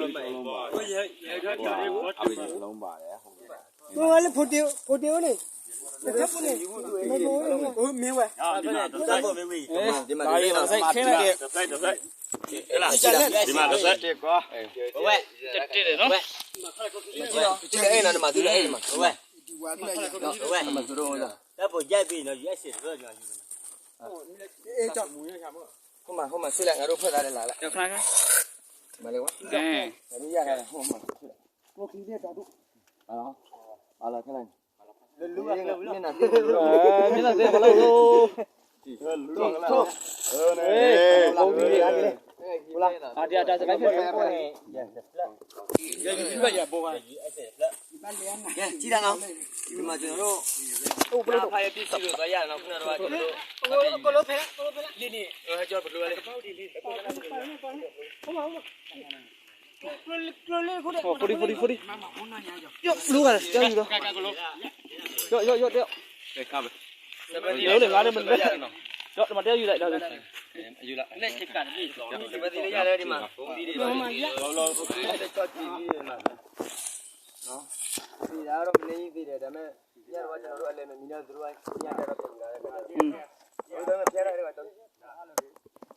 မ့ၢ်ဝဲလၢဖိတ့ၢ်အိၣ်န့ၣ်, တခါဖိန့ၣ်, မ့ၢ်ဝဲ, ဝဲ, တၢ်ဖိယါဘ့ၣ်နီၤ ယဲစဲးတဖျၢၣ်ညီယုၢ်မး, ဟိမး ဟိမး ဆူလဲၣ် ငါဒိၣ်ဖၢၣ်သးလၢလာ်လၢ, မၤလၢဝဲ, ငါဒိၣ်ယါ, ဟိမး ဆူလဲၣ်, ကျိချံသ့ၣ်တၢ်ဒိၣ်, အလီၤခဲလၢာ်န့ၣ်, မ့ၢ်နၤသ့ၣ်, မ့ၢ်နၤသ့ၣ် မၤလၢဝဲ, ဘိဂံၢ်လံ, အတၢ်စကဲဖဲန့ၣ်, ဘိဂံၢ်လံ, ကံဒၣ်နီၤ, မၤသ့ၣ်နီၤ, အိၣ်ပလၢဖးယပစံးဒိၣ်သးယါနီၤ ခိၣ်နၢ်တဝါ, လံန့ၣ်, ဟဲကၠီပကျိဝဲလံ, ဖိဒံ ဖိဒံ ဖိဒံ, ယိၣ်လူၤဂၤ, ယိၣ်ယိၣ်ယိၣ်, ယိၣ်န့ၣ် ငါန့ၣ်မ့ၢ်, ယိၣ် တမၤတဲယူၤဒၣ်ဒီး, လၢတကးတမ့ၢ်, တမၤသ့လၢယါလၢဒံးမး, သံဒၣ်ဒီးမနုၤသ့ဒီး တမ့ၢ်, ညါတဝီ ကျွန်တော်တို့အလဲၤမမံၤဒီး သူတို့ကညါတၢ်ဒီး ဖဲမုၢ်ဒီး ဖဲမုၢ်ဖဲဒၣ်ဒီး ကျိ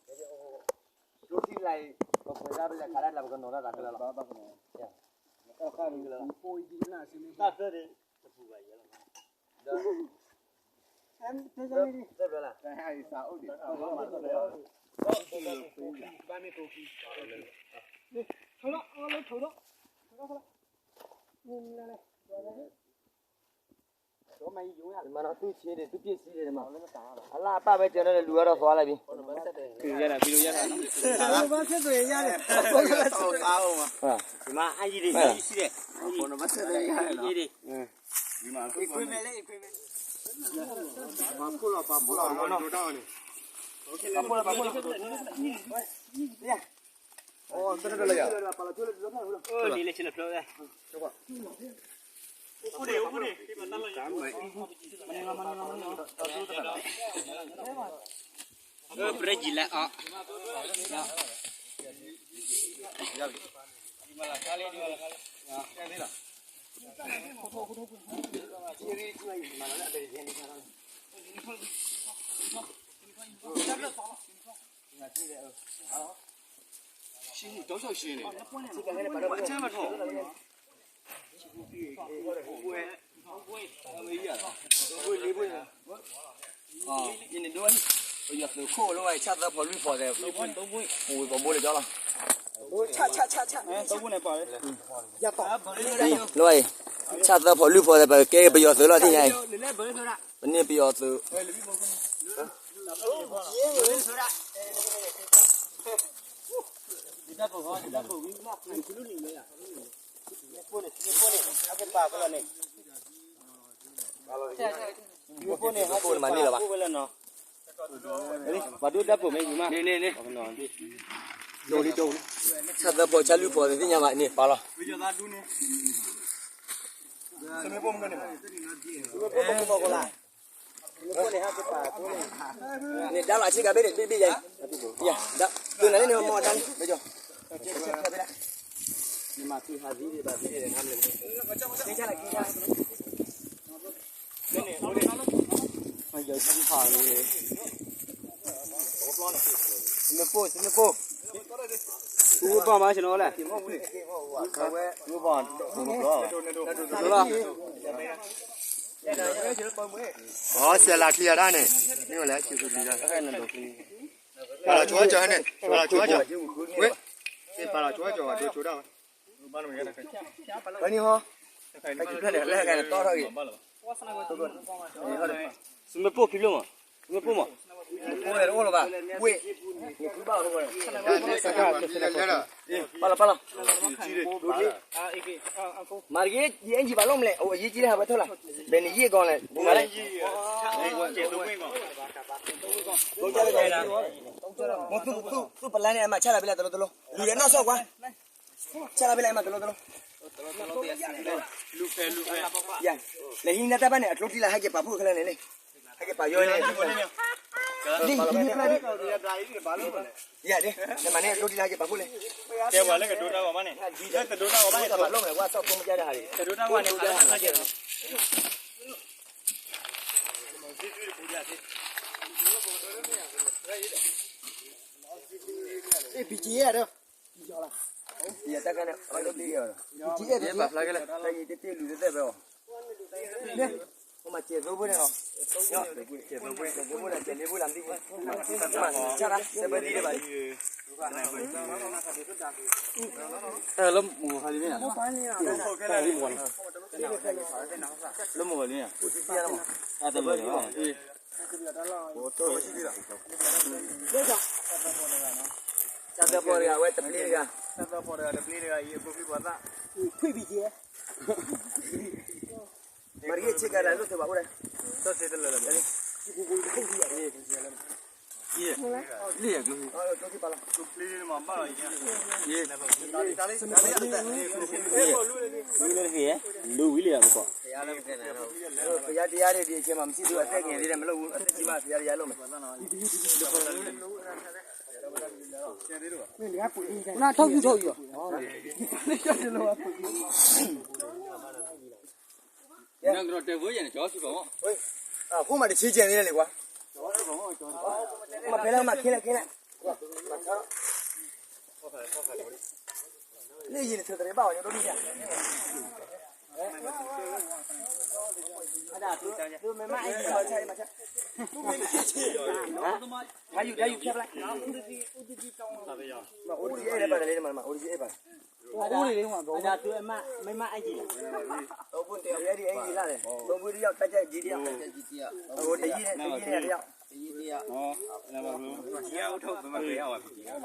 ချံလၢအံၤ ပကွဲးဒၣ်ပလဲၤခးဒၣ်လၢ ပကနီၤတၢ်သးကျၢလီၤ, တၢ်သၢဒံးတပူၤဘၣ်ယဲလီၤ, ဒီး သၢဘျီလၢ မၤနီၢ်သူၣ်ဆ့ဒံး သူၣ်ပျ့ၢ်ဆံဒံးမး, အလၢအပၢ်ဝဲကၢၤန့ၣ် လူၤဝဲဒီးသွါလၢဘံ, မၤအါယံၤဒံး ယံၤဆံဒံး, ပရဲၣ်ယံၤလၢအီၤ, ယန့ၣ်ဒိၣ်, ပယီၤသုးခိၣ်လၢဝဲ ဆၣ်သၢဖီလွံၢ်ဖီသဲး, ပဝံၤပဘိလၢကၠီလီၤ, ဆၣ်သၢဖီၣ်လွံၢ်ဖီၣ်ဒီး ပကဲပယီၤသုးလီၤသ့ၣ်ညါအံၤ, ပန့ၢ်ပယီၤသုး, မၤန့ၢ်လၢၤဘၣ်, ဆၣ်သၢဖီၣ်ဆၣ်လွံၢ်ဖီၣ်သ့ၣ်ညါဘၣ်န့ၣ် ပာ်လီၤ, န့ၣ်ဒါလီၤဆ့ကၤဘ့ၣ်န့ၣ် ဘ့ၣ်ဘ့ၣ်ယၤအံၤ, သုနၤလၢန့ၣ်မီၢ်ဒါန့ၣ် ဘဲကၠီ, နမၤသံဟးသံဒံးဘၣ်သံဒံး, မ့ၢ်ပိၢ်, မ့ၢ်ပိၢ်, ဝဲဘၣ်မၤဆ့ၣ်နီၤလဲၣ်, ဝဲဘၣ်, အီ စဲးလၤချံအတၢ်န့ၣ်, မ့ၢ်ဝဲလဲၣ် ဆူၣ်ဆူၣ်ချံတၢ်, ပာ်လီၤဆိကၠီန့ၣ်, ပာ်လီၤဆိကၠီ, ဝဲ, ပာ်လီၤဆိကၠီ ဒိဆိတၢ်ဝဲ ဖဲန့ၣ်ဟီ, ဖဲခံဖျၢၣ်န့ၣ် လၢကဲန့ၣ်တီထီၣ်ဂ့ၤ, သုမ့ၢ်ပိၢ်ခံဖျၢၣ်မး, သုမ့ၢ်ပိၢ်မး, မ့ၢ်ပိၢ်တအိၣ်လၢၤဘၣ်, ဝ့ၢ်, န့ၣ်ဖုဘၣ်အဃိန့ၣ်, ပာ်လီၤပာ်လီၤ, မၤတက့ၢ် ယအဲၣ်ယံၤဘၣ်လိၣ်မလဲၣ်, အိၣ်အယံၤကံလၢဟးဝဲထီၣ်လၢ်, ဘယ်န့ၣ်ယံၤကီးလဲၣ်, ဘိမးလဲၣ်, သူၣ်ပလါန့ၣ် အမၤဆါလီၤဘဲလၢတလိတလိ, လူၤဒီးနီၢ်ဆီၣ်ကွၢ် ဆါလီၤဘဲလၢအမၤတလိတလိ, လဲၤဟံးနၤတၢ်ဘၣ်န့ၣ် အကျိတံၢ်လၢဟဲက့ၤပာ်ဖှိၣ်ခဲလၢာ်န့ၣ်န့ၣ်, ဟဲက့ၤပာ်ယီၤန့ၣ်, ဒ်, ဒ်, နမၤန့ၢ်အကျိတံၢ်လၢဟဲက့ၤပာ်ဖှိၣ်လဲၣ်, ကဲပှၤလၢကဒိတၢ်ဂီၤမးန့ၣ်, လၢကဒိတၢ်ဂီၤမးန့ၣ်, ကဒိတၢ်ဂီၤန့ၣ်, ဘီက့ၤယဲဒီး, ဘီက့ၤယဲဒီး, ဘီက့ၤယဲဒီး, တၢ်ယံၤတတ့ၢ်လူၤတသဲၣ်ဖဲအီၤ, မၤစဲးသိဖိန့ၣ်လီၤ, စဲးသိဖိန့ၣ် စဲးလ့ဖိလၢမသံဖိ, ဆၣ်ရၣ် စဲးဘၢသံဒံးဘၣ်, လၢမုၢ်ဂီၤလံန့ၣ်, လၢမုၢ်ဂီၤလံန့ၣ်, အတမ့ၢ်လီၤ, တၢ်သၢဖီတဂၤ အဝဲတပျ့တဂၤ, တၢ်သၢဖီတဂၤ တပျ့တဂၤ အံၤအဖိခွံပှၤသၣ်, မၤတက့ၢ်ဆ့ကၤလၢလိၣ်သ့ဘၣ်အိၣ်ဒၣ်, လံ, လံ, လူဝံၤလံယၤမကီး, ပယါတယါဒ်အံၤ မၤမစံၣ်ဒု အသဲက့ၤသ့ဒီး မ့ၢ်လိၣ်ဝူ အသဲကံမး ပယါတယါဒ်အံၤလီၤမး, နထီၣ်ယူၢ်ထီၣ်ယူၢ်, နကဒီးတဲာ်ဖိယဲၢ်န့ၣ် ကၠီစ့ၢ်ကီးမး, အဃိမးတဆံကဲန့ၣ်လဲၣ်ကွၢ်, မၤဖဲလဲၣ် မၤခ့လဲၣ်ခ့လဲၣ်, လၢယံၤန့ၣ် သုးတရံးဘၣ်ဝဲ ယဒိၣ်ဒံၣ်ယၤ, မၤယူၤတၢ်ယူၤဖျါဖျါ, မၤအိၣ်တယဲၢ်ဘၣ်တလ့မး, မၤအိၣ်တယဲၢ်ဘၣ်, အိၣ်တယဲၢ်ဘၣ်, မ့ၢ်မၤအဲၣ်ယံၤလီၤ, အအိၣ်တယဲၢ်ဒ်အဲၣ်ယံၤလၢ်လဲၣ်, အိၣ်တယဲၢ်တယဲၢ်, တယံၤတယံၤ, တယံၤတယံၤ, တယံၤတယံၤ, တယံၤတယံၤ